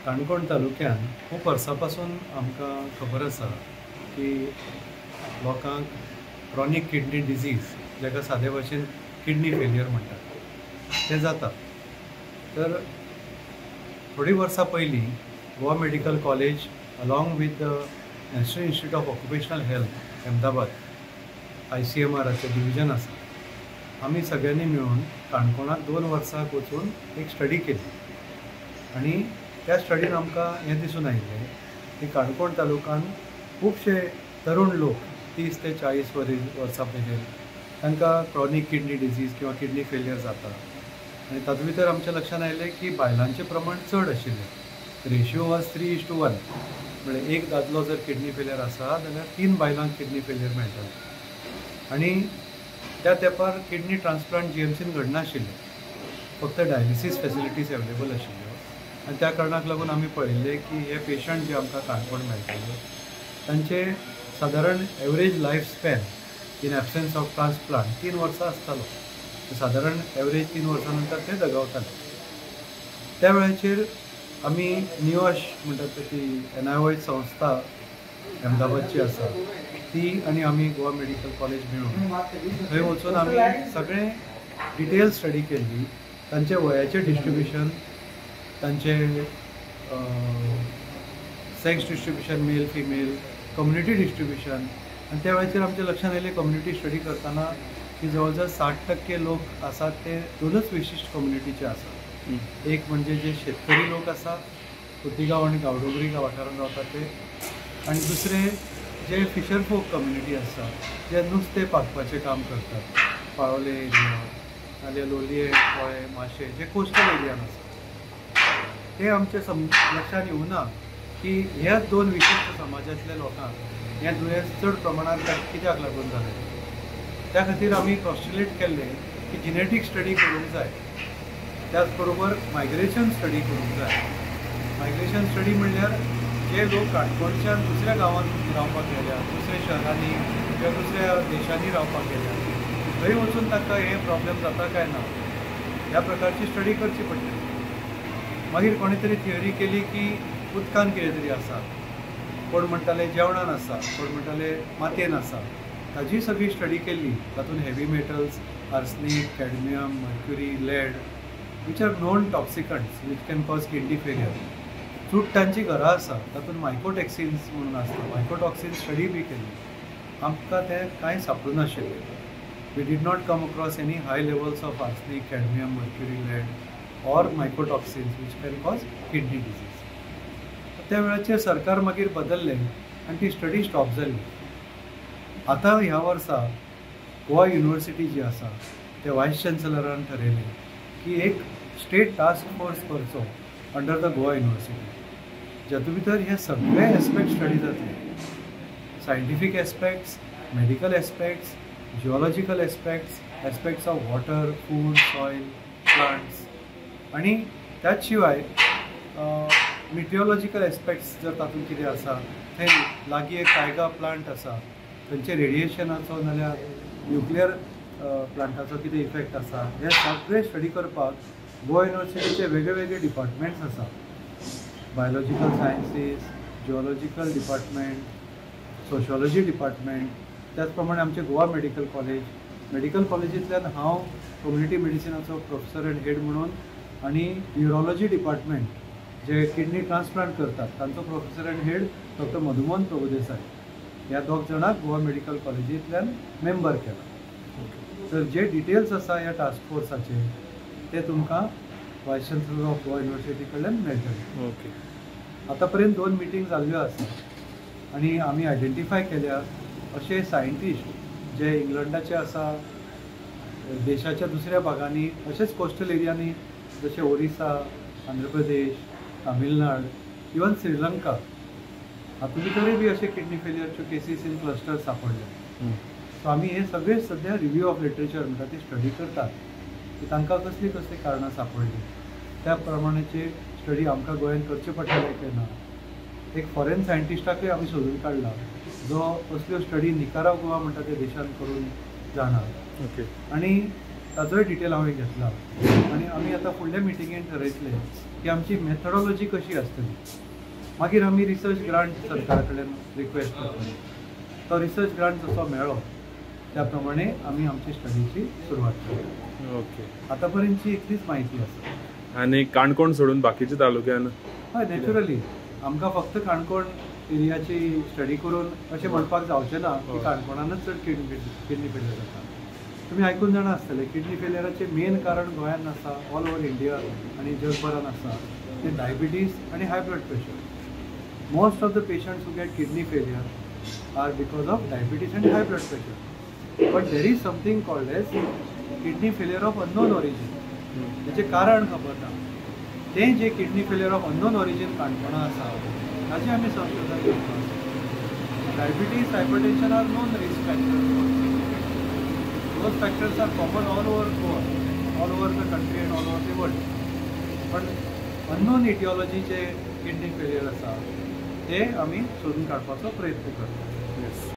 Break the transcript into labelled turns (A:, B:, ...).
A: काणकोण तालुक्यान खूब वर्सां पासून आमकां खबर आसा की लोकांक क्रॉनीक किडनी डिजीज, जाका सादे भाशेन किडनी फेलियर म्हणटात, तें जाता. तर थोडीं वर्सां पयलीं Goa medical college along with the National Institute of Occupational Health Ahmedabad, ICMRाचें division आसा, आमी सगळ्यांनी मेळून काणकोणाक 2 वर्सां वचून एक स्टडी केली आनी त्या स्टडीन आमकां हें दिसून आयिल्लें की काणकोण तालुक्यान खुबशे तरुण लोक 30 ते 40 वर्सां मेरेन तांकां क्रॉनीक किडनी डिजीज किंवा किडनी फेलियर जाता. आनी तातूंत भितर आमच्या लक्षांत आयलें की बायलांचें प्रमाण चड आशिल्लें. रेशियो वॉज 3:1, म्हळ्यार एक दादलो जर किडनी फेलियर आसा जाल्यार 3 बायलांक किडनी फेलियर मेळटालें. आनी त्या तेंपार किडनी ट्रान्सप्लांट GMCन घडनाशिल्लें, फक्त डायलिसीस फेसिलिटीज अवेलेबल आशिल्ल्यो. आनी त्या कारणाक लागून आमी पळयल्लें की हे पेशंट जे आमकां काणकोण मेळटाले तांचे सादारण average life span in absence of transplant 3 वर्सां आसतालो. सादारण एवरेज 3 वर्सां नंतर ते दगावताले. त्या वेळाचेर आमी निओश म्हणटात ती NIOH संस्था अहमदाबादची आसा ती आनी आमी गोवा मेडिकल कॉलेज मेळून थंय वचून आमी सगळें डिटेल स्टडी केल्ली. तांचे वयाचें डिस्ट्रिब्युशन, तांचे sex distribution, male female, community distribution. आनी त्या वेळाचेर आमच्या लक्षांत आयलें कम्युनिटी स्टडी करतना की जवळ जवळ 60% लोक आसात ते दोनच विशिश्ट कम्युनिटीचे आसात. एक म्हणजे जे शेतकरी लोक आसा, खोतीगांव आनी गांवडोंगरी वाठारांत रावतात ते, आनी दुसरे जे फिशर फोक कम्युनिटी आसा जे नुस्तें पागपाचें काम करतात, पाळोले एरिया नाल्यार लोलये, पोळे, माशे जे कोस्टल एरियान आसा. ते आमच्या लक्षांत येवना की ह्या 2 विशिश्ट समाजांतल्या लोकांक हें दुयेंस चड प्रमाणांत कित्याक लागून जालें. त्या खातीर आमी पॉस्ट्युलेट केल्लें की जिनेटीक स्टडी करूंक जाय, त्याच बरोबर मायग्रेशन स्टडी करूंक जाय. मायग्रेशन स्टडी म्हणल्यार जे लोक काणकोणच्यान दुसऱ्या गांवांत रावपाक गेल्या, दुसऱ्या शहरांनी किंवा दुसऱ्या देशांनी रावपाक गेल्या, थंय वचून तांकां हे प्रॉब्लेम जाता काय ना ह्या प्रकारची स्टडी करची पडटली. मागीर कोणी तरी थियरी केली की उदकान कितें तरी आसा, कोण म्हणटाले जेवणान आसा, कोण म्हणटाले मातयेन आसा. ताजी सगळी स्टडी केल्ली. तातूंत heavy metals, arsenic, cadmium, mercury, lead, which are known toxicants which can cause kidney failure. चुडटांची घरां आसा तातूंत मायकोटॉक्सिन्स म्हणून आसता, मायकोटॉक्सिन स्टडी बी केल्ली. आमकां तें कांय सापडूं नाशिल्लें. We did not come across any high levels of arsenic, cadmium, mercury, lead or mycotoxins which can cause kidney disease. त्या वेळाचेर सरकार मागीर बदल्लें आनी ती स्टडी स्टॉप जाली. आतां ह्या वर्सा गोवा युनिवर्सिटी जी आसा ते वायस चान्सलरान ठरयलें की एक स्टेट टास्क फोर्स करचो अंडर the Goa university, जातूंत भितर हे सगळे एस्पेक्ट स्टडी जातले, scientific aspects, medical aspects, geological aspects, aspects of water, food, soil, plants, आनी त्याच शिवाय मिटियोलॉजिकल एस्पेक्ट्स जर तातूंत कितें आसा, थंय लागीं एक कायगा प्लांट आसा थंयचे रेडिएशनाचो नाल्यार न्युक्लियर प्लांटाचो कितें इफेक्ट आसा, हे सगळे स्टडी करपाक गोवा युनिवर्सिटीचे वेगळे वेगळे डिपार्टमेंट्स आसा. Biological sciences, geological department, sociology department, त्याच प्रमाणे आमचे गोवा मेडिकल कॉलेज. मेडिकल कॉलेजींतल्यान हांव कम्युनिटी मेडिसिनाचो प्रोफेसर एंड हेड म्हणून आनी न्युरोलॉजी डिपार्टमेंट जे किडनी ट्रान्सप्लांट करतात तांचो professor and head doctor Madhumohan Prabhudesai, ह्या 2 जाणांक गोवा मेडिकल कॉलेजींतल्यान मेंबर केला. तर जे डिटेल्स आसा ह्या टास्क फोर्साचे ते तुमकां vice chancellor of Goa university कडल्यान मेळटले.
B: ओके,
A: आतां पर्यंत 2 मिटींग जाल्ल्यो आसा आनी आमी आयडेंटिफाय केल्या अशे सायंटिस्ट जे इंग्लंडाचे आसा, देशाच्या दुसऱ्या भागांनी अशेच कोस्टल एरियांनी जशे ओरिसा, आंध्र प्रदेश, तामिळनाड, इवन श्रीलंका, हातूंत भितरूय बी अशे किडनी फेलियरच्यो केसीस इन क्लस्टर सांपडले. सो आमी हे सगळे सद्या रिव्यू ऑफ लिटरेचर म्हणटा ती स्टडी करतात की तांकां कसलीं कसलीं कारणां सांपडलीं, त्या प्रमाणाची स्टडी आमकां गोंयांत करची पडटलें काय ना. एक फॉरेन सायंटिस्टाकूय आमी सोदून काडला जो असल्यो स्टडी निकारागुआ म्हणटा त्या देशांत करून जाणा.
B: ओके,
A: आनी ताजोय डिटेल हांवें घेतला आनी आमी आतां फुडल्या मिटिंगेन ठरयतले की आमची मेथडॉलॉजी कशी आसतली. मागीर आमी रिसर्च ग्रांट सरकारा कडेन रिक्वेस्ट करतले. तो रिसर्च ग्रांट जसो मेळ्ळो त्या प्रमाणे आमी आमची स्टडीची सुरवात करतले.
B: ओके,
A: आतां पर्यंतची इतलीच म्हायती आसा.
B: आनी काणकोण सोडून बाकीच्या तालुक्यान?
A: हय, नॅचरली आमकां फक्त काणकोण एरियाची स्टडी करून अशें म्हणपाक जावचें ना की काणकोणानच चड किडनी फेलियर जाता. तुमी आयकून जाणा आसतले, किडनी फेलियराचें मेन कारण गोंयांत आसा, ऑल ओवर इंडिया आनी जगभरान आसा, तें डायबिटीज आनी high blood pressure. Most of the patients who get kidney failure are because of diabetes and high blood pressure. But there is something called as kidney failure of unknown origin. तेचें कारण खबर ना. तें जे kidney failure of unknown origin काणकोणा आसा ताचें आमी संशोधन करपाक आसा. Diabetes, hypertension are known risk factors for kidney failure. Those factors are common all over Goa, all over the country and all over the world. पण अननोन इटिओलॉजीचे किडनी फेलियर आसा ते आमी सोदून काडपाचो प्रयत्न करता.